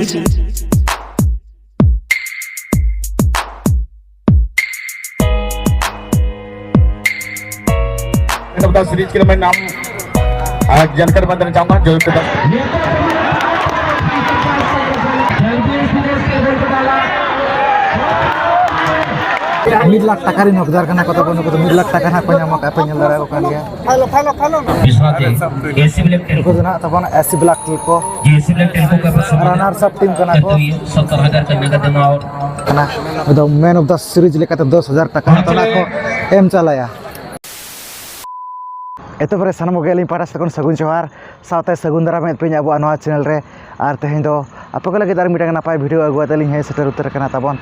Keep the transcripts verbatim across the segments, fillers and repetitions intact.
Man of the series के लिए मैं नाम आ, जानकर मैं देना चाहूंगा जो कि ᱢᱤᱫ ᱞᱟᱠᱷ ᱴᱟᱠᱟ ᱨᱮᱱ ᱦᱚᱠᱫᱟᱨ ᱠᱟᱱᱟ ᱠᱚ ᱛᱟᱵᱚᱱ, ᱱᱩᱠᱩ ᱫᱚ ᱢᱤᱫ ᱞᱟᱠᱷ ᱴᱟᱠᱟ ᱱᱟᱦᱟᱜ ᱠᱚ ᱧᱟᱢ ᱟᱠᱟᱫ ᱯᱮ ᱧᱮᱞ ᱫᱟᱲᱮᱭᱟᱠᱚ ᱠᱟᱱ ᱜᱮᱭᱟ᱾ ᱵᱤᱥᱱᱟᱛᱷ ᱮᱥᱤ ᱵᱞᱮᱠ ᱴᱮᱱ ᱱᱩᱠᱩ ᱫᱚ ᱱᱟᱦᱟᱜ ᱛᱟᱵᱚᱱ ᱮᱥᱤ ᱵᱞᱮᱠ ᱴᱤᱞ ᱠᱚ ᱮᱥᱤ ᱵᱞᱮᱠ ᱴᱮᱱ ᱠᱚ ᱠᱟᱯᱮ ᱥᱚᱢᱟᱱ ᱨᱟᱱᱟᱨᱥ ᱟᱯ ᱴᱤᱢ ᱠᱟᱱᱟ ᱠᱚ᱾ ᱥᱚᱛᱛᱚᱨ ᱦᱟᱡᱟᱨ ᱠᱟᱹᱢᱤ ᱠᱟᱛᱮ ᱱᱚᱣᱟ ᱠᱟᱱᱟ᱾ ᱟᱫᱚ ᱢᱮᱱ ᱚᱯᱷ ᱫᱟ ᱥᱤᱨᱤᱡᱽ ᱞᱮᱠᱟᱛᱮ ᱫᱚᱥ ᱦᱟᱡᱟᱨ ᱴᱟᱠᱟ ᱦᱚᱸ ᱛᱟᱞᱟ ᱠᱚ ᱮᱢ ᱪᱟᱞᱟᱭᱟ᱾ ᱮᱛᱚᱦᱚᱵ ᱨᱮ ᱥᱟᱱᱟᱢ ᱠᱚᱜᱮ ᱟᱹᱞᱤᱧ ᱯᱟᱦᱴᱟ ᱥᱮᱫ ᱠᱷᱚᱱ ᱥᱟᱹᱜᱩᱱ ᱡᱚᱦᱟᱨ, ᱥᱟᱶᱛᱮ ᱥᱟᱹᱜᱩᱱ ᱫᱟᱨᱟᱢ ᱮᱫ ᱯᱮᱭᱟᱧ ᱟᱵᱚᱣᱟᱜ ᱱᱚᱣᱟ ᱪᱮᱱᱮᱞ ᱨᱮ᱾ ᱟᱨ ᱛᱮᱦᱮᱧ ᱫᱚ ᱟᱯᱮ ᱠᱚ ᱞᱟᱹᱜᱤᱫ ᱟᱨ ᱢᱤᱫᱴᱟᱝ ᱱᱟᱯᱟᱭ ᱵᱷᱤᱰᱤᱭᱳ ᱟᱹᱜᱩ ᱠᱟᱛᱮ ᱞᱤᱧ ᱦᱮᱡ ᱥᱮᱴᱮᱨ ᱩᱛᱟᱹᱨ ᱟᱠᱟᱱᱟ ᱛᱟᱵᱚᱱ᱾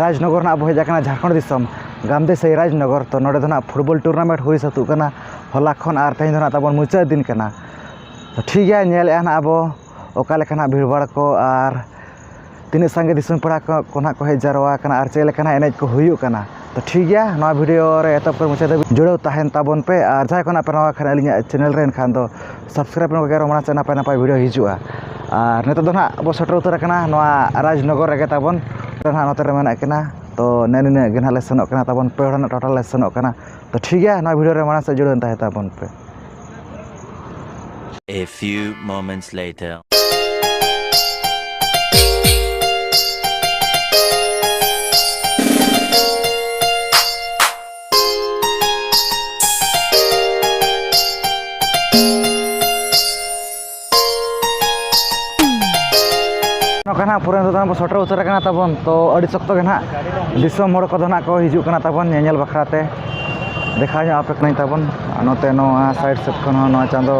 ᱨᱟᱡᱽᱱᱚᱜᱚᱨ ᱨᱮᱱᱟᱜ ᱵᱚ ᱦᱮᱡ ᱟᱠᱟᱱᱟ ᱡᱷᱟᱲᱠᱷᱚᱸᱰ ᱫᱤᱥᱚᱢ, ᱜᱟᱢᱫᱮᱥᱟᱹᱭ ᱨᱟᱡᱽᱱᱚᱜᱚᱨ᱾ ᱛᱚ, ᱱᱚᱰᱮ ᱫᱚ ᱱᱟᱜ ᱯᱷᱩᱴᱵᱚᱞ ᱴᱩᱨᱱᱟᱢᱮᱱᱴ ᱦᱩᱭ ᱥᱟᱹᱛᱚᱜ ᱠᱟᱱᱟ ᱦᱚᱞᱟ ᱠᱷᱚᱱ, ᱟᱨ ᱛᱮᱦᱮᱧ ᱫᱚ ᱱᱟᱜ ᱛᱟᱵᱚᱱ ᱢᱩᱪᱟᱹᱫ ᱫᱤᱱ ᱠᱟᱱᱟ᱾ ᱛᱚ, ᱴᱷᱤᱠ ᱜᱮᱭᱟ, ᱧᱮᱞᱮᱫᱼᱟ ᱱᱟᱜ ᱟᱵᱚ ᱚᱠᱟ ᱞᱮᱠᱟ ᱱᱟᱜ ᱵᱷᱤᱲ ᱵᱷᱟᱲ ᱠᱚ ᱟᱨ ᱛᱤᱱᱟᱹᱜ ᱥᱟᱸᱜᱮ ᱫᱤᱥᱚᱢ ᱯᱮᱲᱟ ᱠᱚ, ᱠᱚ ᱱᱟᱜ ᱠᱚ ᱦᱮᱡ ᱡᱟᱨᱣᱟ ᱟᱠᱟᱱᱟ ᱟᱨ ᱪᱮᱫ ᱞᱮᱠᱟ ᱱᱟᱜ ᱮᱱᱮᱡ ᱠᱚ ᱦᱩᱭᱩᱜ ᱠᱟᱱᱟ᱾ ᱛᱚ, ᱴᱷᱤᱠ ᱜᱮᱭᱟ, ᱱᱚᱣᱟ ᱵᱷᱤᱰᱤᱭᱳ ᱨᱮ ᱮᱛᱚᱦᱚᱵ ᱠᱷᱚᱱ ᱢᱩᱪᱟᱹᱫ ᱫᱷᱟᱹᱵᱤᱡ ᱡᱩᱲᱟᱹᱣ ᱛᱟᱦᱮᱱ ᱛᱟᱵᱚᱱ ᱯᱮ᱾ ᱟᱨ ᱡᱟᱦᱟᱸᱭ ᱠᱚ ᱱᱟᱜ ᱯᱮ ᱱᱟᱣᱟ ᱠᱷᱟᱱ ᱟᱹᱞᱤᱧᱟᱜ ᱪᱮᱱᱮᱞ ᱨᱮ, ᱮᱱᱠᱷᱟᱱ ᱫᱚ ᱥᱟᱵᱥᱠᱨᱟᱭᱤᱵᱽ ᱯᱮ, ᱜᱚᱜᱮ ᱟᱨᱚ ᱢᱟᱲᱟᱝ ᱥᱮᱫ ᱱᱟᱯᱟᱭ ᱱᱟᱯᱟᱭ ᱵᱷᱤᱰᱤᱭᱳ ᱦᱤᱡᱩᱜᱼᱟ᱾ ᱟᱨ ᱱᱤᱛᱚᱜ ᱫᱚ ᱱᱟᱜ ᱵᱚ ᱥᱮᱴᱮᱨ ᱩᱛᱟᱹᱨ ᱟᱠᱟᱱᱟ ᱱᱚᱣᱟ ᱨᱟᱡᱽᱱᱚᱜᱚᱨ ᱨᱮᱜᱮ ᱛᱟᱵᱚᱱ᱾ ᱱᱟᱜ ᱱᱚᱛᱮ ᱨᱮ ᱢᱮᱱᱟᱜ ᱠᱤᱱᱟ᱾ ᱛᱚ, ᱱᱮ ᱱᱤᱱᱟᱹᱜ ᱜᱮ ᱱᱟᱜ ᱞᱮ ᱥᱮᱱᱚᱜ ᱠᱟᱱᱟ ᱛᱟᱵᱚᱱ, ᱯᱮ ᱦᱚᱲ ᱱᱟᱜ ᱴᱳᱴᱟᱞ ᱞᱮ ᱥᱮᱱᱚᱜ ᱠᱟᱱᱟ᱾ ᱛᱚ, ᱴᱷᱤᱠ ᱜᱮᱭᱟ, ᱱᱚᱣᱟ ᱵᱷᱤᱰᱤᱭᱳ ᱨᱮ ᱢᱟᱲᱟᱝ ᱥᱮᱫ ᱡᱩᱲᱟᱹᱣ ᱛᱟᱦᱮᱸ ᱛᱟᱵᱚᱱ ᱯᱮ᱾ A few moments later. ᱱᱚᱝᱠᱟ ᱱᱟᱜ ᱯᱩᱨᱟᱹ ᱱᱤᱛᱚᱜ ᱫᱚ ᱱᱟᱜ ᱵᱚ ᱥᱮᱴᱮᱨ ᱩᱛᱟᱹᱨ ᱟᱠᱟᱱᱟ ᱛᱟᱵᱚᱱ᱾ ᱛᱚ, ᱟᱹᱰᱤ ᱥᱚᱠᱛᱚ ᱜᱮ ᱱᱟᱜ ᱫᱤᱥᱚᱢ ᱦᱚᱲ ᱠᱚᱫᱚ ᱱᱟᱜ ᱠᱚ ᱦᱤᱡᱩᱜ ᱠᱟᱱᱟ ᱛᱟᱵᱚᱱ ᱧᱮᱧᱮᱞ ᱵᱟᱠᱷᱨᱟ ᱛᱮ᱾ ᱫᱮᱠᱷᱟᱣ ᱧᱚᱜ ᱟᱯᱮ ᱠᱟᱹᱱᱟᱹᱧ ᱛᱟᱵᱚᱱ᱾ ᱱᱚᱛᱮ ᱱᱚᱣᱟ ᱥᱟᱭᱤᱰ ᱥᱮᱫ ᱠᱷᱚᱱ ᱦᱚᱸ, ᱱᱚᱣᱟ ᱪᱟᱸᱫᱚ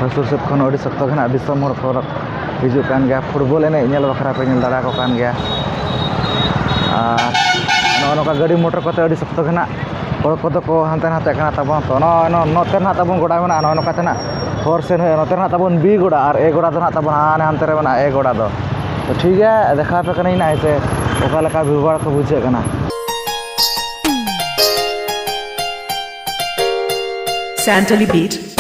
ᱦᱟᱹᱥᱩᱨ ᱥᱮᱫ ᱠᱷᱚᱱ ᱦᱚᱸ ᱟᱹᱰᱤ ᱥᱚᱠᱛᱚ ᱜᱮ ᱱᱟᱜ ᱫᱤᱥᱚᱢ ᱦᱚᱲ ᱠᱚ ᱦᱤᱡᱩᱜ ᱠᱟᱱ ᱜᱮᱭᱟ ᱯᱷᱩᱴᱵᱚᱞ ᱮᱱᱮᱡ ᱧᱮᱞ ᱵᱟᱠᱷᱨᱟ ᱯᱮ ᱧᱮᱞ ᱫᱟᱲᱮᱭᱟᱠᱚ ᱠᱟᱱ ᱜᱮᱭᱟ᱾ ᱟᱨ ᱱᱚᱜᱼᱚ ᱱᱚᱝᱠᱟ ᱜᱟᱹᱰᱤ ᱢᱚᱴᱚᱨ ᱠᱚᱛᱮ ᱟᱹᱰᱤ ᱥᱚᱠᱛᱚ ᱜᱮ ᱱᱟᱜ ᱦᱚᱲ ᱠᱚᱫᱚ ᱠᱚ ᱦᱟᱱᱛᱮ ᱱᱟᱛᱮᱜ ᱠᱟᱱᱟ ᱛᱟᱵᱚᱱ᱾ ᱛᱚ, ᱱᱚᱜᱼᱚᱭ ᱱᱚ-, ᱱᱚᱛᱮ ᱱᱟᱜ ᱛᱟᱵᱚᱱ ᱜᱚᱰᱟ ᱢᱮᱱᱟᱜᱼᱟ, ᱱᱚᱜᱼᱚᱭ ᱱᱚᱝᱠᱟ ᱛᱮ ᱱᱟᱜ ᱦᱚᱨ ᱥᱮᱱ ᱦᱩᱭᱩᱜᱼᱟ᱾ ᱱᱚᱛᱮ ᱱᱟᱜ ᱛᱟᱵᱚᱱ ᱵᱤ ᱜᱚᱰᱟ ᱟᱨ ᱮ ᱜᱚᱰᱟ ᱫᱚ ᱱᱟᱜ ᱛᱟᱵᱚᱱ ᱦᱟᱱᱮ ᱦᱟᱱᱛᱮ ᱨᱮ ᱢᱮᱱᱟᱜᱼᱟ, ᱮ ᱜᱚᱰᱟ ᱫᱚ᱾ ᱛᱚ, ᱴᱷᱤᱠ ᱜᱮᱭᱟ, ᱫᱮᱠᱷᱟᱣ ᱟᱯᱮ ᱠᱟᱹᱱᱟᱹᱧ ᱱᱟᱜ ᱦᱮᱸ ᱥᱮ ᱚᱠᱟ ᱞᱮᱠᱟ ᱵᱷᱤᱲ ᱵᱷᱟᱲ ᱠᱚ ᱵᱩᱡᱷᱟᱹᱜ ᱠᱟᱱᱟ᱾ Santali Beat.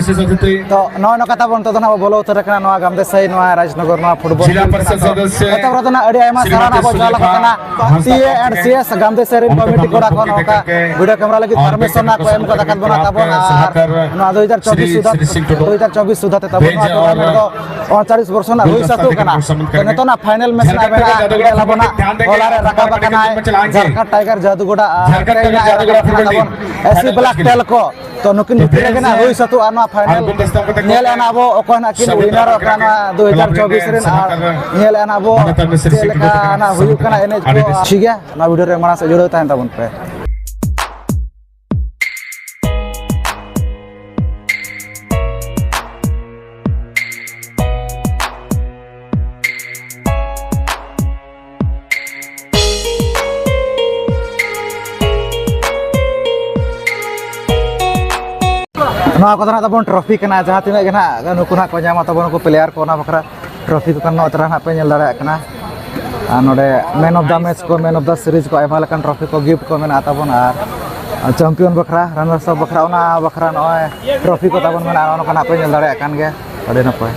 ᱛᱚ ᱱᱚᱜᱼᱚᱭ ᱱᱚᱝᱠᱟ ᱛᱟᱵᱚᱱ ᱱᱤᱛᱚᱜ ᱫᱚ ᱱᱟᱜ ᱵᱚ ᱵᱚᱞᱚ ᱩᱛᱟᱹᱨ ᱟᱠᱟᱱᱟ ᱱᱚᱣᱟ ᱜᱟᱢᱫᱮᱥᱟᱹᱭ, ᱱᱚᱣᱟ ᱨᱟᱡᱽᱱᱚᱜᱚᱨ, ᱱᱚᱣᱟ ᱯᱷᱩᱴᱵᱚᱞ ᱡᱤᱞᱟ ᱯᱟᱨᱤᱥᱚᱫ ᱥᱚᱫᱚᱥᱭᱚ ᱮᱛᱚᱦᱚᱵ ᱨᱮᱫᱚ ᱱᱟᱜ ᱟᱹᱰᱤ ᱟᱭᱢᱟ ᱥᱟᱨᱦᱟᱣ ᱱᱟᱜ ᱵᱚ ᱪᱟᱞ ᱟᱠᱚ ᱠᱟᱱᱟ᱾ ᱥᱤ ᱮ ᱮᱱᱰ ᱥᱤ ᱮᱥ ᱜᱟᱢᱫᱮᱥᱟᱹᱭ ᱨᱮᱱ ᱠᱚᱢᱤᱴᱤ ᱠᱚᱲᱟ ᱠᱚ ᱱᱚᱝᱠᱟ ᱵᱷᱤᱰᱤᱭᱳ ᱠᱮᱢᱮᱨᱟ ᱞᱟᱹᱜᱤᱫ ᱯᱟᱨᱢᱤᱥᱚᱱ ᱱᱟᱜ ᱠᱚ ᱮᱢ ᱠᱟᱫ ᱟᱠᱟᱫ ᱵᱚᱱᱟ ᱛᱟᱵᱚᱱ᱾ ᱟᱨ ᱱᱚᱣᱟ ᱫᱩ ᱦᱟᱡᱟᱨ ᱪᱚᱵᱵᱤᱥ ᱥᱩᱫᱷᱟ, ᱫᱩ ᱦᱟᱡᱟᱨ ᱪᱚᱵᱵᱤᱥ ᱥᱩᱫᱷᱟ ᱛᱮ ᱛᱟᱵᱚᱱ ᱱᱚᱣᱟ ᱴᱩᱨᱱᱟᱢᱮᱱᱴ ᱫᱚ ᱩᱱᱪᱟᱞᱤᱥ ᱵᱚᱨᱥᱚ ᱨᱮᱱᱟᱜ ᱦᱩᱭ ᱥᱟᱹᱛᱚᱜ ᱠᱟᱱᱟ᱾ ᱛᱚ ᱱᱤᱛᱚᱜ ᱱᱟᱜ ᱯᱷᱟᱭᱱᱮᱞ ᱢᱮᱪ ᱱᱟᱜ ᱢᱮᱱᱟᱜᱼᱟ, ᱧᱮᱞ ᱟᱵᱚᱱ ᱱᱟᱜ ᱦᱚᱞᱟ ᱨᱮ ᱨᱟᱠᱟᱵ ᱟᱠᱟᱱᱟᱭ ᱡᱷᱟᱨᱠᱷᱚᱸᱰ ᱴᱟᱭᱜᱟᱨ ᱡᱟᱹᱫᱩᱜᱚᱰᱟ, ᱟᱨ ᱛᱮᱦᱮᱧ ᱱᱟᱜ ᱮ ᱨᱟᱠᱟᱵ ᱠᱟᱱᱟ ᱛᱟᱵᱚᱱ ᱮᱥ ᱥᱤ ᱵᱞᱟᱠ ᱴᱮᱞᱠᱳ᱾ ᱛᱚ ᱱᱩᱠᱤᱱ ᱵᱷᱤᱛᱨᱤ ᱨᱮᱜᱮ ᱱᱟᱜ ᱦᱩᱭ ᱥᱟᱹᱛᱚᱜᱼᱟ ᱱᱚᱣᱟ ᱯᱷᱟᱭᱱᱮᱞ᱾ ᱧᱮᱞ ᱮᱱᱟ ᱟᱵᱚ ᱚᱠᱚᱭ ᱱᱟᱜ ᱠᱤᱱ ᱣᱤᱱᱟᱨᱚᱜ ᱠᱟᱱᱟ ᱱᱚᱣᱟ ᱫᱩ ᱦᱟᱡᱟᱨ ᱪᱚᱵᱵᱤᱥ ᱨᱮᱱ, ᱟᱨ ᱧᱮᱞ ᱮᱱᱟ ᱟᱵᱚ ᱪᱮᱫ ᱞᱮᱠᱟ ᱱᱟᱜ ᱦᱩᱭᱩᱜ ᱠᱟᱱᱟ ᱮᱱᱮᱡ ᱠᱚ᱾ ᱴᱷᱤᱠ ᱜᱮᱭᱟ, ᱱᱚᱣᱟ ᱵᱷᱤᱰᱤᱭᱳ ᱨᱮ ᱢᱟᱲᱟᱝ ᱥᱮᱫ ᱡᱩᱲᱟᱹᱣ ᱛᱟᱦᱮᱱ ᱛᱟᱵᱚᱱ ᱯᱮ᱾ ᱱᱚᱣᱟ ᱠᱚᱫᱚ ᱱᱟᱜ ᱛᱟᱵᱚᱱ ᱴᱨᱚᱯᱷᱤ ᱠᱟᱱᱟ, ᱡᱟᱦᱟᱸ ᱛᱤᱱᱟᱹᱜ ᱜᱮ ᱱᱟᱜ ᱱᱩᱠᱩ ᱱᱟᱜ ᱠᱚ ᱧᱟᱢᱟ ᱛᱟᱵᱚᱱ, ᱱᱩᱠᱩ ᱯᱞᱮᱭᱟᱨ ᱠᱚ, ᱚᱱᱟ ᱵᱟᱠᱷᱨᱟ ᱴᱨᱚᱯᱷᱤ ᱠᱚ ᱠᱟᱱᱟ᱾ ᱱᱚᱜᱼᱚᱭ ᱛᱚᱨᱟ ᱱᱟᱜ ᱯᱮ ᱧᱮᱞ ᱫᱟᱲᱮᱭᱟᱜ ᱠᱟᱱᱟ᱾ ᱟᱨ ᱱᱚᱰᱮ ᱢᱮᱱ ᱚᱯᱷ ᱫᱟ ᱢᱮᱪ ᱠᱚ, ᱢᱮᱱ ᱚᱯᱷ ᱫᱟ ᱥᱤᱨᱤᱡᱽ ᱠᱚ, ᱟᱭᱢᱟ ᱞᱮᱠᱟᱱ ᱴᱨᱚᱯᱷᱤ ᱠᱚ, ᱜᱤᱯᱷᱴ ᱠᱚ ᱢᱮᱱᱟᱜᱼᱟ ᱛᱟᱵᱚᱱ᱾ ᱟᱨ ᱪᱟᱢᱯᱤᱭᱚᱱ ᱵᱟᱠᱷᱨᱟ, ᱨᱟᱱᱟᱨᱥ ᱟᱯ ᱵᱟᱠᱷᱨᱟ, ᱚᱱᱟ ᱵᱟᱠᱷᱨᱟ ᱱᱚᱜᱼᱚᱭ ᱴᱨᱚᱯᱷᱤ ᱠᱚ ᱛᱟᱵᱚᱱ ᱢᱮᱱᱟᱜᱼᱟ᱾ ᱱᱚᱜᱼᱚ ᱱᱚᱝᱠᱟ ᱱᱟᱜ ᱯᱮ ᱧᱮᱞ ᱫᱟᱲᱮᱭᱟᱜ ᱠᱟᱱ ᱜᱮᱭᱟ᱾ ᱟᱹᱰᱤ ᱱᱟᱯᱟᱭ᱾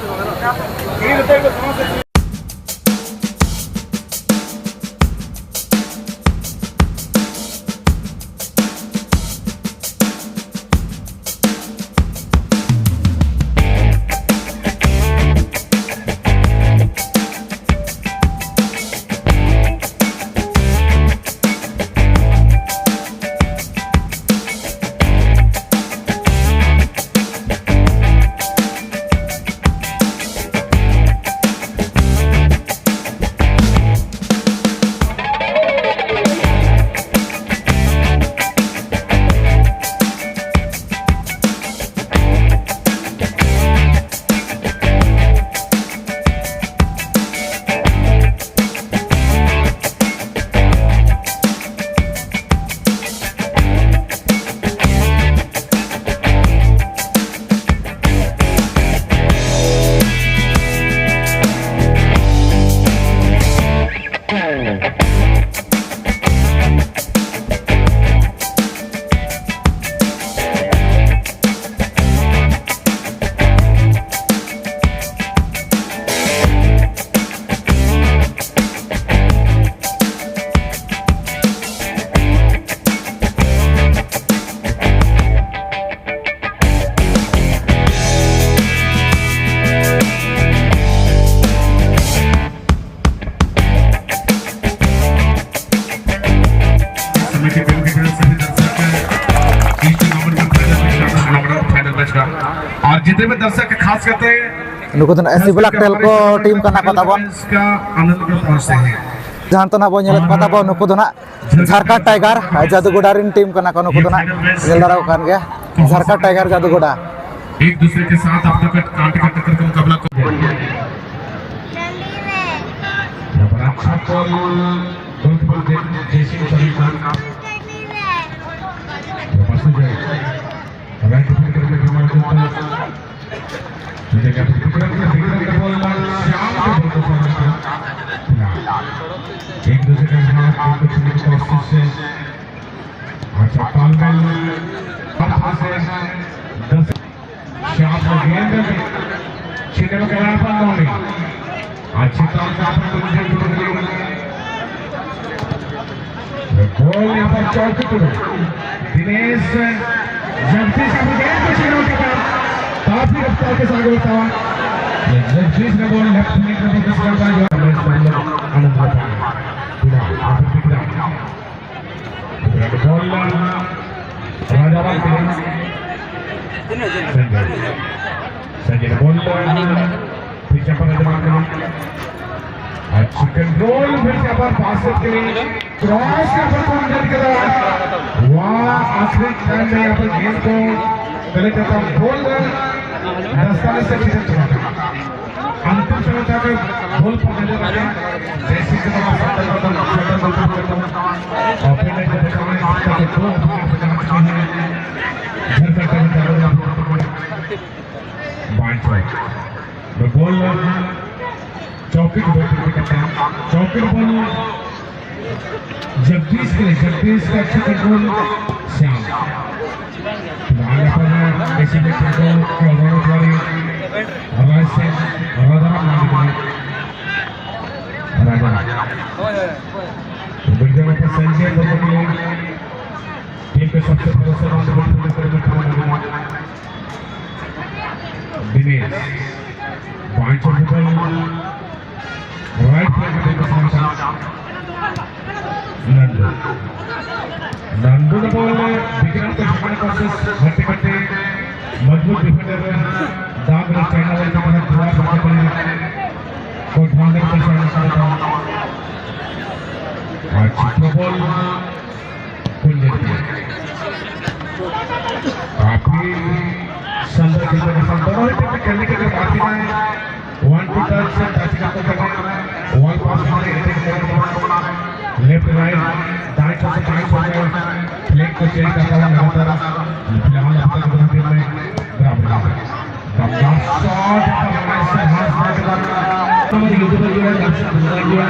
दर्शक खास करते ᱱᱩᱠᱩ ᱫᱚ ᱱᱟᱜ ᱮᱥᱤ ᱵᱞᱚᱠ ᱴᱮᱞᱠᱳ ᱴᱤᱢ ᱠᱟᱱᱟ ᱠᱚ ᱛᱟᱵᱚᱱ᱾ इसका आनंद उठा सकते हैं। ᱡᱟᱦᱟᱸ ᱛᱚ ᱱᱟᱜ ᱵᱚᱱ ᱧᱮᱞᱮᱫ ᱠᱚᱣᱟ ᱛᱟᱵᱚᱱ, ᱱᱩᱠᱩ ᱫᱚ ᱱᱟᱜ ᱡᱷᱟᱨᱠᱷᱚᱸᱰ ᱴᱟᱭᱜᱟᱨ ᱡᱟᱫᱩᱜᱚᱰᱟ ᱨᱮᱱ ᱴᱤᱢ ᱠᱟᱱᱟ ᱠᱚ᱾ ᱱᱩᱠᱩ ᱫᱚ ᱱᱟᱜ ᱧᱮᱞ ᱫᱟᱲᱮᱭᱟᱠᱚ ᱠᱟᱱ ᱜᱮᱭᱟ, ᱡᱷᱟᱨᱠᱷᱚᱸᱰ ᱴᱟᱭᱜᱟᱨ ᱡᱟᱫᱩᱜᱚᱰᱟ᱾ एक दूसरे के साथ अपना कांटे कांटे करके मुकाबला कर। बड़ा अच्छा बॉल, गोलकीपर जय-, जयसिंह सलीम खान। वापस हो जाए। राइट फील्ड में हमारे दोस्त विजय का विक्रम का, विक्रम का बॉल, श्याम का बॉल को फॉरवर्ड किया। एक दूसरे का हाथ, एक दूसरे की कोशिश से। अच्छा, तालमेल, हाथ से दस, श्याम का गेंद, छीनने में कला पर नौ नहीं। अच्छी तरह से आपने मुझे गोल यहाँ पर चौकी को दिनेश जगदीश की गेंद को छीना होता था, काफी रफ्तार के साथ होता। जगदीश ने बॉल लेफ्ट मिड में फोकस करता है, जो आनंद होता है। पूरा, पूरा। बॉल राजा राम के लिए। संजय। संजय ने बॉल पीछे पर राजा राम के लिए। अच्छी कंट्रोल, फिर से पर बासित के लिए। क्रॉस के ऊपर कौन जल्दी कर रहा है? वाह, आखिरी टाइम में यहाँ पर गेंद को कलेक्ट करता बॉल दस्ताने से खींच चुका था। अंतिम समय तक गोल पर नजर रखें। जैसे कि मैं शटल बॉल, शटल बॉल को करता हूँ। और फिर मैं देखता हूँ, इसका तो दो ओपनर बचा चुके हैं। झरकट का भी चालू है। बाएं साइड। मैं बॉल चौकी को बैटिंग करता हूँ। चौकी को बॉल जगदीश के लिए, जगदीश का अच्छा कंट्रोल, श्याम। बाहर पर है, ऐसे में कंट्रोल किया हुआ है, और राज सिंह, राधा राम नाम का राजा। तो बिल्कुल मतलब संजय वर्मा के लिए टीम के सबसे भरोसेमंद बॉल प्लेयर में खड़ा हुआ दिनेश। बाएं तरफ बॉल राइट पे नंदू। नंदू का बॉल विक्रम को छुपाने की कोशिश करते करते मजबूत डिफेंडर है, दाग में चाइना वाले के तरफ दीवार से पकड़ लिया। कोई ध्यान रखते हैं, साइड में। अच्छा, थ्रो बॉल को लेते हैं। काफी शानदार खेलने का साथ दोनों ही टीम के खेलने के लिए काफी है। One to touch से touch का तो करना। Wall pass हमारे एरिया के तरफ, लेफ्ट राइट, दाएं तरफ से दाएं तरफ, फ्लैंक को चेंज करता हुआ लगातार। फिलहाल अब तक दोनों टीम में बराबरी है। दमदार शॉट, हमारे से हाथ से हमारे यूट्यूबर जो है, दर्शक बंधुआ जो है,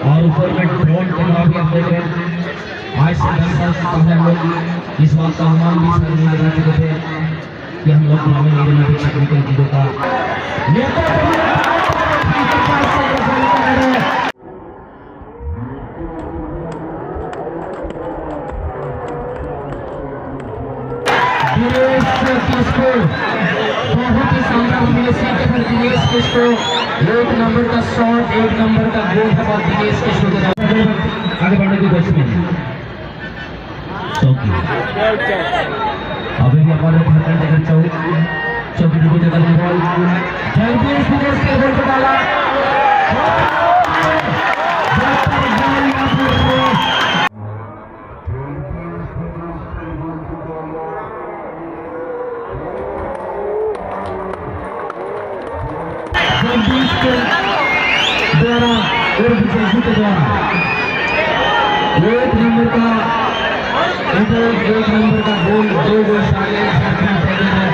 और ऊपर में ड्रोन कैमरा भी आप देख रहे हैं। आज से दस साल पहले हम लोग इस बात का अनुमान भी सर नहीं लगा चुके थे कि हम लोग ग्रामीण एरिया में भी टेक्निकल चीज़ों का दिनेश किशोर, बहुत ही शानदार दिनेश के फिर दिनेश किशोर, एक नंबर का शॉट, एक नंबर का गोल था दिनेश किशोर के। आगे बढ़ने की कोशिश में। चौकी। अभी भी हमारे झारखंड जगत चौक, चौकी ड्यूटी जगत बॉल। जल्दी से इसके गोल पे डाला। जगदीश के द्वारा उर्फ जग्गू के द्वारा एक नंबर का, एक, एक नंबर का गोल, दो गोल सामने झारखंड के लिए।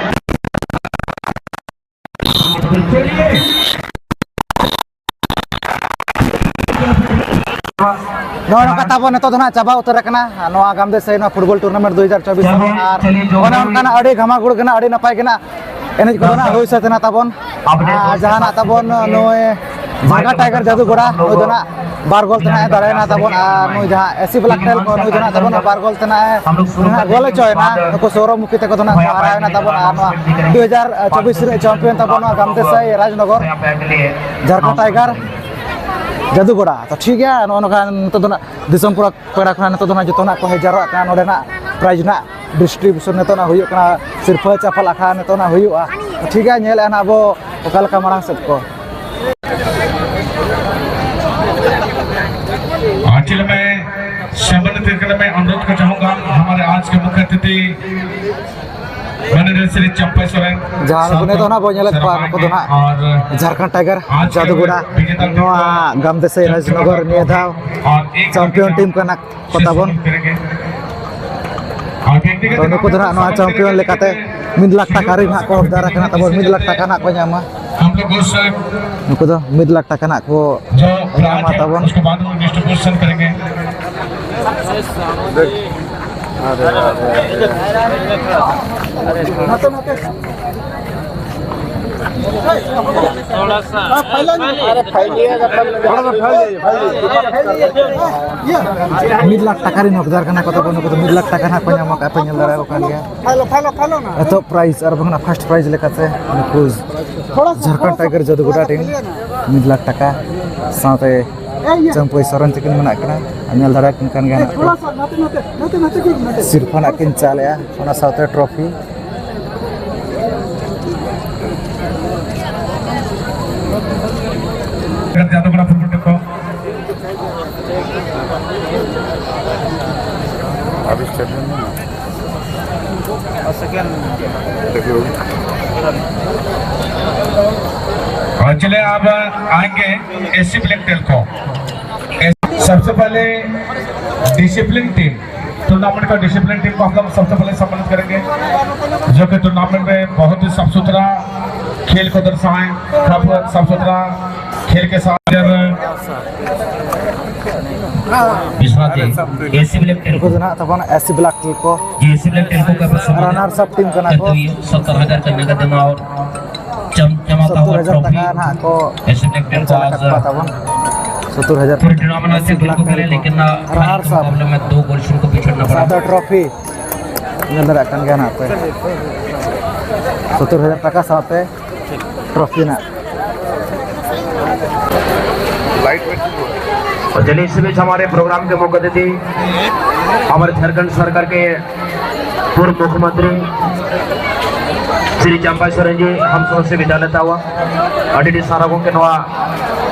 चलिए। ᱱᱚᱜᱼᱚ ᱱᱚᱝᱠᱟ ᱛᱟᱵᱚᱱ ᱱᱤᱛᱚᱜ ᱫᱚ ᱱᱟᱜ ᱪᱟᱵᱟ ᱩᱛᱟᱹᱨ ᱟᱠᱟᱱᱟ ᱱᱚᱣᱟ ᱜᱟᱢᱫᱮ ᱥᱟᱹᱭ ᱱᱚᱣᱟ ᱯᱷᱩᱴᱵᱚᱞ ᱴᱩᱨᱱᱟᱢᱮᱱᱴ ᱫᱩ ᱦᱟᱡᱟᱨ ᱪᱚᱵᱵᱤᱥ᱾ ᱟᱨ ᱚᱱᱮ ᱚᱱᱠᱟᱱᱟᱜ ᱟᱹᱰᱤ ᱜᱷᱟᱢᱟᱜᱩᱲ ᱜᱮ ᱱᱟᱜ, ᱟᱹᱰᱤ ᱱᱟᱯᱟᱭ ᱜᱮ ᱱᱟᱜ ᱮᱱᱮᱡ ᱠᱚᱫᱚ ᱱᱟᱜ ᱦᱩᱭ ᱥᱟᱹᱛ ᱮᱱᱟ ᱛᱟᱵᱚᱱ᱾ ᱟᱨ ᱡᱟᱦᱟᱸ ᱱᱟᱜ ᱛᱟᱵᱚᱱ ᱱᱩᱭ ᱡᱷᱟᱲᱠᱷᱚᱸᱰ ᱴᱟᱭᱜᱟᱨ ᱡᱟᱹᱫᱩᱜᱚᱲᱟ, ᱱᱩᱭ ᱫᱚ ᱱᱟᱜ ᱵᱟᱨ ᱜᱳᱞ ᱛᱮ ᱱᱟᱜ ᱮ ᱫᱟᱲᱮᱭᱮᱱᱟ ᱛᱟᱵᱚᱱ᱾ ᱟᱨ ᱱᱩᱭ ᱡᱟᱦᱟᱸ ᱮᱥᱤ ᱵᱞᱮᱠ ᱴᱮᱞ ᱠᱚ, ᱱᱩᱭ ᱫᱚ ᱱᱟᱜ ᱛᱟᱵᱚᱱ ᱵᱟᱨ ᱜᱳᱞ ᱛᱮ ᱱᱟᱜ ᱮ ᱱᱟᱜ ᱜᱳᱞ ᱦᱚᱪᱚᱭᱮᱱᱟ᱾ ᱱᱩᱠᱩ ᱥᱚᱨᱚ ᱢᱩᱠᱷᱤ ᱛᱟᱠᱚ ᱫᱚ ᱱᱟᱜ ᱠᱚ ᱦᱟᱨᱟᱣᱮᱱᱟ ᱛᱟᱵᱚᱱ᱾ ᱟᱨ ᱱᱚᱣᱟ ᱫᱩ ᱦᱟᱡᱟᱨ ᱪᱚᱵᱵᱤᱥ ᱨᱮ ᱪᱟᱢᱯᱤᱭᱚᱱ ᱛᱟᱵᱚᱱ ᱱᱚᱣᱟ ᱜᱟᱢᱫᱮ ᱥᱟᱹᱭ ᱨᱟᱡᱽᱱᱚᱜᱚᱨ ᱡᱷᱟᱲᱠᱷᱚᱸᱰ ᱴᱟᱭᱜᱟᱨ ᱡᱟᱹᱫᱩᱜᱚᱲᱟ᱾ ᱛᱚ ᱴᱷᱤᱠ ᱜᱮᱭᱟ, ᱱᱚᱜᱼᱚ ᱱᱚᱝᱠᱟ ᱱᱤᱛᱚᱜ ᱫᱚ ᱱᱟᱜ ᱫᱤᱥᱚᱢ ᱯᱮᱲᱟ, ᱯᱮᱲᱟ ᱠᱚ ᱱᱟᱜ ᱱᱤᱛᱚᱜ ᱫᱚ ᱱᱟᱜ ᱡᱚᱛᱚ ᱱᱟᱜ ᱠᱚ ᱦᱮᱡ ᱡᱟᱣᱨᱟᱜ ᱠᱟᱱᱟ ᱱᱚᱰᱮ ᱱᱟᱜ ᱯᱨᱟᱭᱤᱡᱽ ᱱᱟᱜ ᱰᱤᱥᱴᱨᱤᱵᱤᱭᱩᱥᱚᱱ ᱱᱤᱛᱚᱜ ᱱᱟᱜ ᱦᱩᱭᱩᱜ ᱠᱟᱱᱟ, ᱥᱤᱨᱯᱷᱟᱹ ᱪᱟᱯᱟᱞ ᱟᱠᱷᱲᱟ ᱱᱤᱛᱚᱜ ᱱᱟᱜ ᱦᱩᱭᱩᱜᱼᱟ᱾ ᱴᱷᱤᱠ ᱜᱮᱭᱟ, ᱧᱮᱞᱮᱫᱼᱟ ᱱᱟᱜ ᱟᱵᱚ ᱚᱠᱟ ᱞᱮᱠᱟ ᱢᱟᱲᱟᱝ ᱥᱮᱫ ᱠᱚ᱾ आखिर में सम्मानित करने में अनुरोध कर चाहूंगा हमारे आज के मुख्य अतिथि माननीय श्री चंपा सोरेन जहाँ साहब को। ᱱᱤᱛᱚᱜ ᱱᱟᱜ ᱵᱚ ᱧᱮᱞᱮᱫ ᱠᱚᱣᱟ, ᱱᱩᱠᱩ ᱫᱚ ᱱᱟᱜ ᱟᱨ ᱡᱷᱟᱨᱠᱷᱚᱸᱰ ᱴᱟᱭᱜᱟᱨ ᱟᱡ ᱡᱟᱫᱩᱜᱚᱲᱟ, ᱵᱤᱡᱮᱛᱟ ᱱᱚᱣᱟ ᱜᱟᱢᱫᱮᱥᱮ ᱨᱟᱡᱽᱱᱚᱜᱚᱨ ᱱᱤᱭᱟᱹ ᱫᱷᱟᱣ ᱟᱨ ᱮᱠ ᱪᱟᱢᱯᱤᱭᱚᱱ ᱴᱤᱢ ᱠᱟᱱᱟ ᱠᱚ ᱛᱟᱵᱚᱱ᱾ ᱛᱚ, ᱱᱩᱠᱩ ᱫᱚ ᱱᱟᱜ ᱱᱚᱣᱟ ᱪᱟᱢᱯᱤᱭᱚᱱ ᱞᱮᱠᱟᱛᱮ ᱢᱤᱫ ᱞᱟᱠᱷ ᱴᱟᱠᱟ ᱨᱮ ᱱᱟᱜ ᱠᱚ ᱦᱚᱠᱫᱟᱨ ᱟᱠᱟᱱᱟ ᱛᱟᱵᱚᱱ, ᱢᱤᱫ ᱞᱟᱠᱷ ᱴᱟᱠᱟ ᱱᱟᱜ ᱠᱚ ᱧᱟᱢᱟ᱾ ᱱᱩᱠᱩ ᱫᱚ ᱢᱤᱫ ᱞᱟᱠᱷ ᱴᱟᱠᱟ ᱱᱟᱜ ᱠᱚ ᱧᱟᱢᱟ ᱛᱟᱵᱚᱱ᱾ ᱢᱤᱫ ᱞᱟᱠᱷ ᱴᱟᱠᱟ ᱨᱮᱱ ᱦᱚᱠᱫᱟᱨ ᱠᱟᱱᱟ ᱠᱚ ᱛᱟᱵᱚᱱ, ᱱᱩᱠᱩ ᱫᱚ ᱢᱤᱫ ᱞᱟᱠᱷ ᱴᱟᱠᱟ ᱱᱟᱜ ᱠᱚ ᱧᱟᱢ ᱟᱠᱟᱫ ᱯᱮ, ᱧᱮᱞ ᱫᱟᱲᱮᱭᱟᱠᱚ ᱠᱟᱱ ᱜᱮᱭᱟ᱾ ᱮᱛᱚᱦᱚᱵ ᱯᱨᱟᱭᱤᱡᱽ ᱟᱨ ᱵᱟᱝᱠᱷᱟᱱ ᱯᱷᱟᱥᱴ ᱯᱨᱟᱭᱤᱡᱽ ᱞᱮᱠᱟᱛᱮ ᱱᱩᱠᱩ ᱡᱷᱟᱲᱠᱷᱚᱸᱰ ᱴᱟᱭᱜᱟᱨ ᱡᱟᱹᱫᱩᱜᱚᱰᱟ ᱴᱤᱢ ᱢᱤᱫ ᱞᱟᱠᱷ ᱴᱟᱠᱟ ᱥᱟᱶᱛᱮ ᱪᱟᱹᱢᱯᱟᱹᱭ ᱥᱚᱨᱮᱱ ᱛᱟᱹᱠᱤᱱ ᱢᱮᱱᱟᱜ ᱠᱤᱱᱟ᱾ ᱧᱮᱞ ᱫᱟᱲᱮᱭᱟᱠᱤᱱ ᱠᱟᱱ ᱜᱮᱭᱟ ᱱᱟᱜ ᱠᱚ᱾ ᱥᱤᱨᱯᱷᱟᱹ ᱱᱟᱜ ᱠᱤᱱ ᱪᱟᱞᱮᱜᱼᱟ, ᱚᱱᱟ ᱥᱟᱶᱛᱮ ᱴᱨᱚᱯᱷᱤ᱾ ᱡᱟᱫᱩᱜᱚᱲᱟ ᱯᱷᱩᱴᱵᱚᱞ ᱴᱤᱢ ᱠᱚ। ᱟᱹᱰᱤ ᱥᱴᱮᱰᱤᱭᱟᱢ ᱢᱮᱱᱟᱜᱼᱟ᱾ और चलिए, अब आएंगे एसी ब्लैक टेल को। सबसे पहले डिसिप्लिन टीम, टूर्नामेंट का डिसिप्लिन टीम को हम लोग सबसे पहले सम्मानित करेंगे, जो कि टूर्नामेंट में बहुत ही साफ सुथरा खेल को दर्शाएं, साफ साफ सुथरा खेल के साथ। Vishwanath ji, AC black tell ᱱᱩᱠᱩ ᱫᱚ ᱱᱟᱜ ᱛᱟᱵᱚᱱ ᱮᱥᱤ ᱵᱞᱮᱠ ᱴᱮᱞ ᱠᱚ। ये एसी ब्लैक टेल को का रनर्स अप टीम ᱠᱟᱱᱟ ᱠᱚ। सत्तर हजार का नगद इनाम और चम-, चमकता हुआ ᱥᱚᱛᱛᱚᱨ ᱦᱟᱡᱟᱨ ᱴᱨᱚᱯᱷᱤ। ᱴᱟᱠᱟ ᱱᱟᱜ ᱠᱚ ᱮᱥᱤ ᱵᱞᱮᱠ ᱴᱮᱞ ᱮᱢ ᱠᱚ ᱪᱟᱞ ᱟᱠᱟᱫ ᱠᱚᱣᱟ ᱛᱟᱵᱚᱱ। ᱥᱚᱛᱛᱚᱨ ᱦᱟᱡᱟᱨ ᱴᱟᱠᱟ। ᱯᱩᱨᱟᱹ ᱴᱩᱨᱱᱟᱢᱮᱱᱴ ᱮᱥᱤ ᱵᱞᱮᱠ ᱴᱮᱞ ᱠᱚ ᱨᱟᱱᱟᱨᱥ ᱟᱯ। ᱢᱩᱠᱟᱵᱞᱟ ᱢᱮ ᱫᱳ ᱜᱳᱞ ᱥᱮ ᱩᱱᱠᱳ ᱯᱤᱪᱷᱲᱱᱟ ᱯᱟᱲᱟ। ᱥᱟᱶᱛᱮ ᱴᱨᱚᱯᱷᱤ ᱧᱮᱞ ᱫᱟᱲᱮᱭᱟᱜ ᱠᱟᱱ ᱜᱮᱭᱟ ᱱᱟᱜ ᱯᱮ। ᱥᱚᱛᱛᱚᱨ ᱦᱟᱡᱟᱨ ᱴᱟᱠᱟ ᱥᱟᱶᱛᱮ ᱴᱨᱚᱯᱷᱤ ᱱᱟᱜ। और चलिए, इसी बीच हमारे प्रोग्राम के मुख्य अतिथि, हमारे झारखंड सरकार के ᱯᱩᱨᱵᱚ ᱢᱩᱠᱷᱭᱚᱢᱚᱱᱛᱨᱤ ᱥᱨᱤ ᱪᱟᱢᱯᱟᱭ ᱥᱚᱨᱮᱱ ᱡᱤ ᱟᱢ ᱥᱚᱦᱚ ᱥᱮ ᱵᱤᱫᱟᱭ ᱞᱮ ᱦᱟᱛᱟᱣᱟ᱾ ᱟᱹᱰᱤ ᱟᱹᱰᱤ ᱥᱟᱨᱦᱟᱣ ᱜᱚᱢᱠᱮ, ᱱᱚᱣᱟ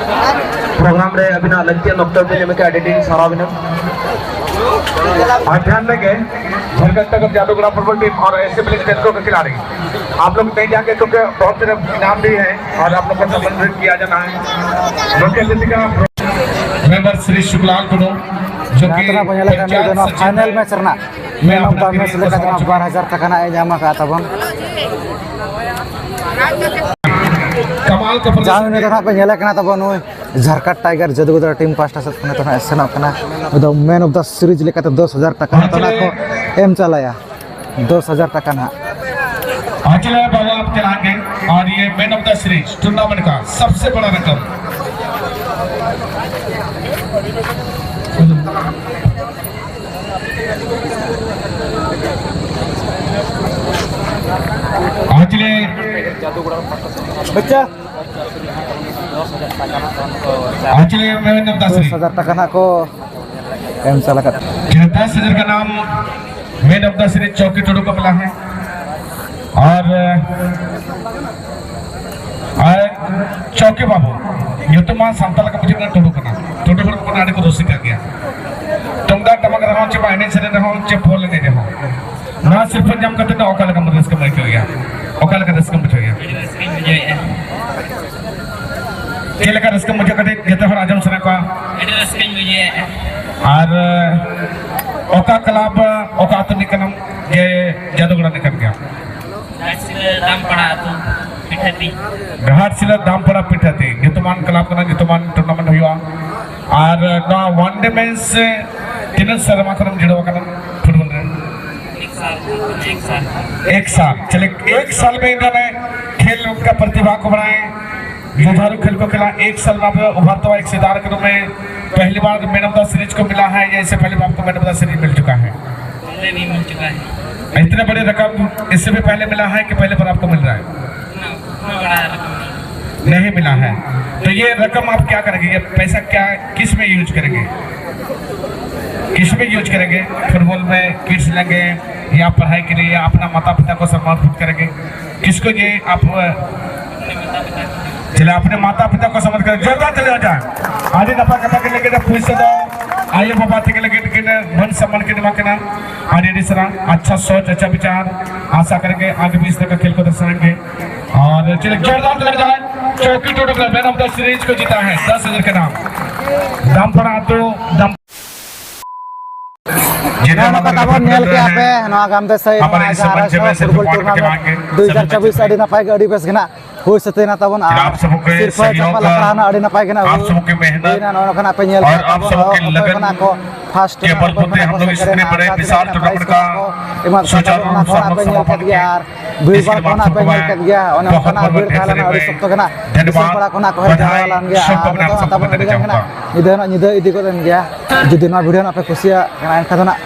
ᱯᱨᱳᱜᱨᱟᱢ ᱨᱮ ᱟᱹᱵᱤᱱᱟᱜ ᱞᱟᱹᱠᱛᱤᱭᱟᱱ ᱚᱠᱛᱚ ᱵᱤᱱ ᱮᱢ ᱠᱮᱫᱟ, ᱟᱹᱰᱤ ᱟᱹᱰᱤ ᱥᱟᱨᱦᱟᱣ ᱵᱤᱱ᱾ और ध्यान रखें, झारखंड तक जादूगरा फुटबॉल टीम और ऐसे प्लेयर को खिलाड़ी आप लोग नहीं जाएंगे क्योंकि बहुत सारे इनाम भी है और आप लोग को सम्मानित किया जाना है। मुख्य अतिथि का मेंबर श्री शुक्लाल टुडू, जो कि पंचायत सचिव फाइनल मैच ᱨᱮᱱᱟᱜ ᱢᱮᱱ ᱚᱯᱷ ᱫᱟ ᱢᱮᱪ ᱞᱮᱠᱟᱛᱮ ᱱᱚᱣᱟ ᱵᱟᱨ ᱦᱟᱡᱟᱨ ᱴᱟᱠᱟ ᱱᱟᱜ ᱮ ᱧᱟᱢ ᱟᱠᱟᱫ ᱛᱟᱵᱚᱱ᱾ ᱠᱟᱢᱟᱞ ᱠᱟᱯᱷᱟᱞ ᱡᱟᱦᱟᱸ ᱩᱱᱤ ᱫᱚ ᱱᱟᱜ ᱯᱮ ᱧᱮᱞᱮ ᱠᱟᱱᱟ ᱛᱟᱵᱚᱱ, ᱱᱩᱭ ᱡᱷᱟᱨᱠᱟᱴ ᱴᱟᱭᱜᱟᱨ ᱡᱟᱹᱫᱩᱜᱚᱫᱟ ᱴᱤᱢ ᱯᱟᱦᱴᱟ ᱥᱮᱫ ᱠᱷᱚᱱ ᱱᱤᱛᱚᱜ ᱱᱟᱜ ᱮ ᱥᱮᱱᱚᱜ ᱠᱟᱱᱟ᱾ ᱩᱱᱤ ᱫᱚ ᱢᱮᱱ ᱚᱯᱷ ᱫᱟ ᱥᱤᱨᱤᱡᱽ ᱞᱮᱠᱟᱛᱮ ᱫᱚᱥ ᱦᱟᱡᱟᱨ ᱴᱟᱠᱟ ᱱᱟᱜ ᱠᱚ ᱮᱢ ᱪᱟᱞᱟᱭᱟ᱾ ᱫᱚᱥ ᱦᱟᱡᱟᱨ ᱴᱟᱠᱟ ᱱᱟᱜ᱾ ᱟᱪᱪᱷᱟ ᱵᱟᱵᱟ, ᱟᱯ ᱪᱟᱞᱟᱜ ᱜᱮ᱾ ᱟᱨ ᱤᱭᱟᱹ ᱢᱮᱱ ᱚᱯᱷ ᱫᱟ ᱥᱤᱨᱤᱡᱽ ᱴᱩᱨᱱᱟᱢᱮᱱᱴ ᱠᱟ ᱥᱚᱵᱥᱮ ᱵᱟᱲᱟ ᱨᱟᱠᱟᱢ᱾ ᱟᱪᱪᱷᱟ ᱵᱟᱪᱪᱟ᱾ ᱟᱪᱪᱷᱟ ᱢᱮᱱ ᱚᱯᱷ ᱫᱟ ᱥᱤᱨᱤᱡᱽ᱾ ᱫᱚᱥ ᱦᱟᱡᱟᱨ ᱴᱟᱠᱟ ᱱᱟᱜ ᱠᱚ ᱮᱢ ᱪᱟᱞ ᱟᱠᱟᱫ᱾ ᱫᱚᱥ ᱦᱟᱡᱟᱨ ᱠᱟ ᱱᱟᱢ ᱢᱮᱱ ᱚᱯᱷ ᱫᱟ ᱥᱤᱨᱤᱡᱽ ᱪᱚᱣᱠᱤ ᱴᱩᱰᱩ ᱠᱚ ᱢᱤᱞᱟ ᱦᱮ᱾ ᱟᱨ ᱟᱨ ᱪᱚᱣᱠᱤ ᱵᱟᱹᱵᱩ, ᱧᱩᱛᱩᱢᱟᱱ ᱥᱟᱱᱛᱟᱲ ᱞᱮᱠᱟ ᱵᱩᱡᱷᱟᱹᱜ ᱠᱟᱱᱟ ᱴᱩᱰᱩ ᱠᱟᱱᱟ᱾ ᱴᱩᱰᱩ ᱦᱚᱲ ᱠᱚ ᱟᱹᱰᱤ ᱠᱚ ᱨᱩᱥᱤᱠᱟ ᱜᱮᱭᱟ᱾ ᱛᱩᱢᱫᱟᱜ ᱴᱟᱢᱟᱠ ᱨᱮᱦᱚᱸ ᱪᱮ ᱵᱟ ᱮᱱᱮᱡ ᱥᱮᱨᱮᱧ ᱨᱮᱦᱚᱸ ᱪᱮ ᱵᱚᱞ ᱮᱱᱮᱡ ᱨᱮᱦᱚᱸ, ᱱᱚᱣᱟ ᱥᱤᱨᱯᱟᱹ ᱧᱟᱢ ᱠᱟᱛᱮ ᱫᱚ ᱚᱠᱟ ᱞᱮᱠᱟᱢ ᱨᱟᱹᱥᱠᱟᱹᱢ ᱟᱹᱭᱠᱟᱹᱣ ᱜᱮᱭᱟ? ᱚᱠᱟ ᱞᱮᱠᱟ ᱨᱟᱹᱥᱠᱟᱹᱢ ᱵᱩᱡᱷᱟᱹᱣ ᱜᱮᱭᱟ? ᱟᱹᱰᱤ ᱨᱟᱹᱥᱠᱟᱹᱧ ᱵᱩᱡᱷᱟᱹᱣᱮᱫᱼᱟ᱾ ᱪᱮᱫ ᱞᱮᱠᱟ ᱨᱟᱹᱥᱠᱟᱹᱢ ᱵᱩᱡᱷᱟᱹᱣ? ᱠᱟᱹᱴᱤᱡ ᱡᱚᱛᱚ ᱦᱚᱲ ᱟᱸᱡᱚᱢ ᱥᱟᱱᱟ ᱠᱚᱣᱟ᱾ ᱟᱹᱰᱤ ᱨᱟᱹᱥᱠᱟᱹᱧ ᱵᱩᱡᱷᱟᱹᱣᱮᱫᱼᱟ᱾ ᱟᱨ ᱚᱠᱟ ᱠᱞᱟᱵᱽ, ᱚᱠᱟ ᱟᱹᱛᱩ ᱨᱤᱱᱤᱡ ᱠᱟᱱᱟᱢ? ᱡᱮ ᱡᱟᱫᱩᱜᱚᱲᱟ ᱨᱤᱱᱤᱡ ᱠᱟᱱ ᱜᱮᱭᱟᱢ? ᱜᱷᱟᱴᱥᱤᱞᱟᱹ ᱫᱟᱢᱯᱟᱲᱟ ᱟᱹᱛᱩ ᱯᱤᱴᱷᱟᱹᱛᱤ᱾ ᱜᱷᱟᱴᱥᱤᱞᱟᱹ ᱫᱟᱢᱯᱟᱲᱟ ᱯᱤᱴᱷᱟᱹᱛᱤ, ᱧᱩᱛᱩᱢᱟᱱ ᱠᱞᱟᱵᱽ ᱠᱟᱱᱟ, ᱧᱩᱛᱩᱢᱟᱱ ᱴᱩᱨᱱᱟᱢᱮᱱᱴ ᱦᱩᱭᱩᱜᱼᱟ᱾ ᱟᱨ ᱱᱚᱣᱟ ᱚᱣᱟᱱ ᱰᱮ ᱢᱮᱪ ᱛᱤᱱᱟᱹᱜ ᱥᱮᱨᱢᱟ ᱠᱷᱚᱱᱮᱢ ᱡᱩᱲᱟᱹᱣ ᱟᱠᱟᱱᱟ ᱯᱷᱩᱴᱵᱚᱞ ᱨᱮ? एक साल। एक साल, चलिए, एक साल में इन्होंने खेल का प्रतिभा को बढ़ाए, जुझारू खेल को खेला। एक साल में उभरता हुआ एक सितारा के रूप में पहली बार मैन ऑफ द सीरीज को मिला है या इससे पहले भी आपको मैन ऑफ द सीरीज मिल चुका है? पहले भी मिल चुका है। इतने बड़े रकम इससे भी पहले मिला है कि पहले बार आपको मिल रहा है? इतना, इतना बड़ा रकम नहीं। नहीं मिला है। तो ये रकम आप क्या करेंगे? ये पैसा क्या, किस में यूज करेंगे? किस में यूज करेंगे? फुटबॉल में, किड्स लेंगे, या पढ़ाई के लिए अपना माता पिता को समर्पित करेंगे। किसको ये आप, अ, चलिए, अपने माता पिता को समर्पित करें। जोरदार ताली हो जाए। ᱟᱹᱰᱤ ᱱᱟᱯᱟᱭ ᱠᱟᱛᱷᱟ ᱠᱤᱱ ᱞᱟᱹᱭ ᱠᱮᱫᱟ, ᱯᱩᱭᱥᱟᱹ ᱫᱚ ᱟᱭᱳ ᱵᱟᱵᱟ ᱛᱟᱹᱠᱤᱱ ᱞᱟᱹᱜᱤᱫ ᱠᱤᱱ ᱢᱟᱹᱱ ᱥᱚᱱᱢᱟᱱ ᱠᱤᱱ ᱮᱢᱟ ᱠᱤᱱᱟ᱾ ᱟᱹᱰᱤ ᱟᱹᱰᱤ ᱥᱟᱨᱦᱟᱣ, ᱟᱪᱪᱷᱟ ᱥᱚᱪ, ᱟᱪᱪᱷᱟ ᱵᱤᱪᱟᱨ᱾ ᱟᱥᱟ ᱠᱟᱨᱮᱸᱜᱮ ᱟᱜᱟᱢᱤ ᱫᱤᱱ ᱠᱚ ᱠᱷᱮᱞ ᱠᱚ ᱫᱚᱨᱥᱟᱣᱮᱸᱜᱮ᱾ ᱟᱨ ᱪᱮᱫ ᱡᱳᱨᱫᱟᱨ ᱛᱟᱞᱤ ᱡᱟᱦᱟᱸᱭ ᱪᱚᱣᱠᱤ Tudu club man of the series ᱠᱚ ᱡᱤᱛᱟ ᱦᱮᱸ ᱫᱚᱥ ᱦᱟᱡᱟᱨ ᱠᱟᱱᱟ ᱫᱟᱢᱯᱟᱲᱟ ᱟᱹᱛᱩ ᱫᱟᱢ ᱱᱚᱜᱼᱚ ᱱᱚᱝᱠᱟ ᱛᱟᱵᱚᱱ ᱧᱮᱞ ᱠᱮᱜᱼᱟ ᱯᱮ ᱱᱚᱣᱟ ᱜᱟᱢᱫᱮᱥᱟᱹᱭ ᱱᱚᱣᱟ ᱡᱟᱦᱟᱸ ᱟᱨᱟᱥᱚ ᱯᱷᱩᱴᱵᱚᱞ ᱴᱩᱨᱱᱟᱢᱮᱱᱴ ᱫᱩ ᱦᱟᱡᱟᱨ ᱪᱚᱵᱵᱤᱥ ᱟᱹᱰᱤ ᱱᱟᱯᱟᱭ ᱜᱮ ᱟᱹᱰᱤ ᱵᱮᱥ ᱜᱮ ᱱᱟᱜ ᱦᱩᱭ ᱥᱟᱹᱛ ᱮᱱᱟ ᱛᱟᱵᱚᱱ᱾ ᱟᱨ ᱥᱤᱨᱯᱟᱹ ᱪᱟᱯᱟᱞ ᱟᱠᱷᱲᱟ ᱦᱚᱸ ᱟᱹᱰᱤ ᱱᱟᱯᱟᱭ ᱜᱮ ᱱᱟᱜ ᱦᱩᱭᱱᱟ᱾ ᱱᱚᱜᱼᱚ ᱱᱚᱝᱠᱟ ᱱᱟᱜ ᱯᱮ ᱧᱮᱞ ᱠᱮᱜᱼᱟ ᱛᱟᱵᱚᱱ ᱚᱠᱚᱭ ᱠᱚ ᱱᱟᱜ ᱠᱚ ᱯᱷᱟᱥᱴ ᱴᱩᱨᱱᱟᱢᱮᱱᱴ ᱠᱚ ᱱᱟᱜ ᱠᱚ ᱥᱮᱴᱮᱨ ᱮᱱᱟ ᱟᱨ ᱛᱟᱵᱚᱱ ᱯᱨᱟᱭᱤᱡᱽ ᱠᱚ ᱱᱟᱜ ᱠᱚ ᱮᱢᱟ ᱠᱚ ᱛᱟᱵᱚᱱ᱾ ᱚᱱᱟ ᱠᱚ ᱱᱟᱜ ᱯᱮ ᱧᱮᱞ ᱠᱮᱫ ᱜᱮᱭᱟ ᱟᱨ ᱵᱷᱤᱲ ᱵᱷᱟᱲ ᱠᱚ ᱱᱟᱜ ᱯᱮ ᱧᱮᱞ ᱠᱮᱫ ᱜᱮᱭᱟ᱾ ᱚᱱᱮ ᱚᱱᱠᱟ ᱱᱟᱜ ᱵᱷᱤᱲ ᱛᱟᱦᱮᱸ ᱞᱮᱱᱟ ᱟᱹᱰᱤ ᱥᱚᱠᱛᱚ ᱜᱮ ᱱᱟᱜ ᱫᱤᱥᱚᱢ ᱯᱟᱲᱟ ᱠᱚ ᱱᱟᱜ ᱠᱚ ᱦᱮᱡ ᱡᱟᱣᱨᱟ ᱞᱮᱱ ᱜᱮᱭᱟ᱾ ᱟᱨ ᱱᱤᱛᱚᱜ ᱦᱚᱸ ᱛᱟᱵᱚᱱ ᱟᱹᱰᱤ ᱜᱟᱱ ᱜᱮ ᱱᱟᱜ ᱧᱤᱫᱟᱹ ᱦᱚᱸ ᱱᱟᱜ ᱧᱤᱫᱟᱹ ᱤᱫᱤ ᱜᱚᱫ ᱮᱱ ᱜᱮᱭᱟ᱾ ᱡᱩᱫᱤ ᱱᱚᱣᱟ ᱵᱷᱤᱰᱤᱭᱳ ᱱᱟᱜ ᱯᱮ ᱠᱩᱥᱤᱭᱟᱜ ᱠᱟᱱᱟ ᱮᱱᱠᱷᱟᱱ ᱫᱚ ᱱᱟᱜ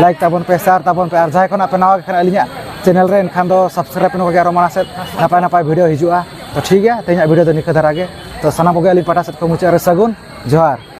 ᱞᱟᱭᱤᱠ ᱛᱟᱵᱚᱱ ᱯᱮ, ᱥᱮᱭᱟᱨ ᱛᱟᱵᱚᱱ ᱯᱮ ᱟᱨ ᱡᱟᱦᱟᱸᱭ ᱠᱚ ᱱᱟᱜ ᱯᱮ ᱱᱟᱣᱟ ᱜᱮ ᱠᱟᱱᱟ ᱟᱹᱞᱤᱧᱟᱜ ᱪᱮᱱᱮᱞ ᱨᱮ ᱮᱱᱠᱷᱟᱱ ᱫᱚ ᱥᱟᱵᱥᱠᱨᱟᱭᱤᱵ ᱯᱮ, ᱱᱚᱝᱠᱟ ᱜᱮ ᱟᱨᱚ ᱢᱟᱲᱟᱝ ᱥᱮᱫ ᱱᱟᱯᱟᱭ ᱱᱟᱯᱟᱭ ᱵᱷᱤᱰᱤᱭᱳ ᱦᱤᱡᱩᱜᱼᱟ᱾ ᱛᱚ ᱴᱷᱤᱠ ᱜᱮᱭᱟ, ᱛᱮᱦᱮᱧᱟᱜ ᱵᱷᱤᱰᱤᱭᱳ ᱫᱚ ᱱᱤᱝᱠᱟᱹ ᱫᱷᱟᱨᱟ ᱜᱮ᱾ ᱛᱚ ᱥᱟᱱᱟᱢ ᱠᱚᱜᱮ ᱟᱹᱞᱤᱧ ᱯᱟᱦᱴᱟ ᱥᱮᱫ ᱠᱷᱚᱱ ᱢᱩᱪᱟᱹᱫ ᱨᱮ ᱥᱟᱹᱜᱩᱱ ᱡᱚᱦᱟᱨ᱾